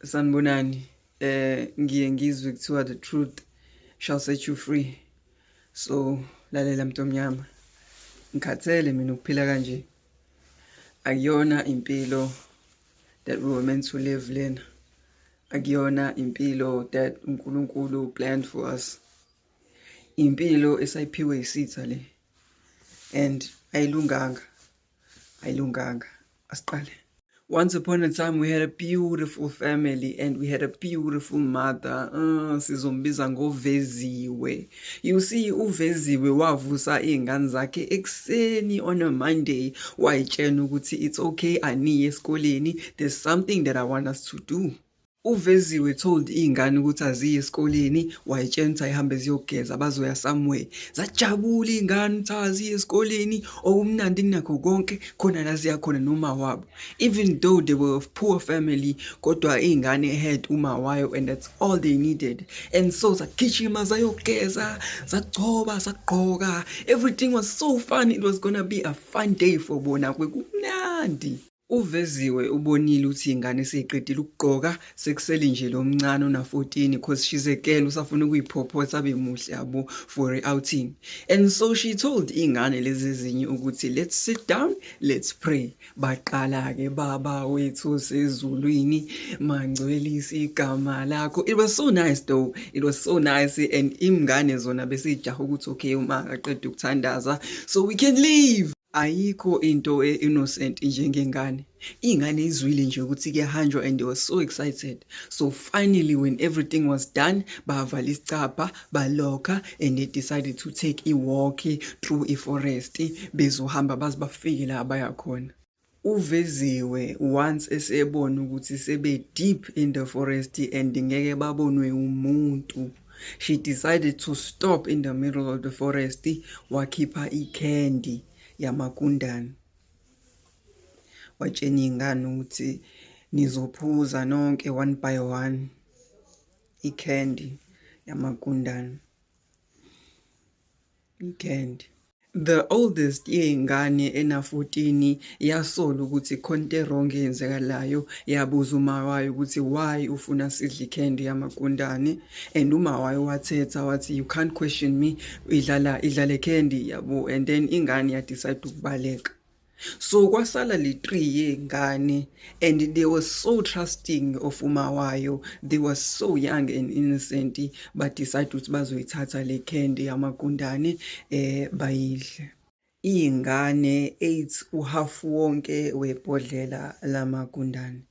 Sanibonani. Ngiye ngizwe kuthiwa the truth shall set you free. So lalela mntomnyama. Ngikhathele mina ukuphila kanje. Akuyona impilo that we were meant to live lena. Akuyona impilo that uNkulunkulu planned for us. Impilo esayiphiwe isitha le. And ayilunganga. Ayilunganga. Asiqale. Once upon a time we had a beautiful family and we had a beautiful mother. Sizombiza ngoVeziwe. You see, uVeziwe wavusa iy'ngane zakhe ekuseni on a Monday, wayitshena ukuthi it's okay, aniye esikoleni, there's something that I want us to do. UVeziwe told iy'ngane ukuthi aziye esikoleni, wayitshena ukuthi ayihambe ziyogeza, bazoya somewhere. Zajabula iy'ngane ukuthi aziye esikoleni, okumnandi kunakho konke khona la ziya khona noma wabo. Even though they were of poor family, kodwa iy'ngane had uma wayo and that's all they needed. And so zagijima zayogeza, zagcoba, zagqoka. Everything was so fun. It was gonna be a fun day for bona, kwekumnandi. UVeziwe ubonile ukuthi ingane seyiqedile ukugqoka, sekusele nje lo mncane ona 14, because she's a girl, usafuna ukuyiphophotha abe muhle yabo for a outing. And so she told ingane lezi ezinye ukuthi let's sit down, let's pray. Baqala ke, "Baba wethu sezulwini, mangcwelisa igama lakho." It was so nice though, it was so nice, and ingane zona besijaha ukuthi okay, uma aqeda ukuthandaza so we can leave. Ayikho into e-innocent njengengane. Iy'ngane izwile nje ukuthi kuyahanjwa and they were so excited. So finally when everything was done, bavala isicabha, balokha, and they decided to take i-walk through i-forest, bezohamba baze bafike la abaya khona. UVeziwe once esebona ukuthi sebe deep in the forest and ngeke babonwe umuntu, she decided to stop in the middle of the forest, wakhipha i-candy yamagundane, watshena iy'ngane ukuthi nizophuza nonke one by one i-candy yamagundane, i-candy. The oldest yey'ngane ena-14 yasola ukuthi khona into e-wrong eyenzakalayo, yabuza uma wayo ukuthi why ufuna sidle i-candy yamagundane, and uma wayo wathetha wathi you can't question me, idlala idlale candy yabo, and then ingane ya-decide ukubaleka. So kwasala le three yey'ngane and they were so trusting of uma wayo, they were so young and innocent, ba-decide ukuthi bazoyithatha le candy yamagundane bayidle. Iy'ngane ate uhafu wonke webhodlela lamagundane.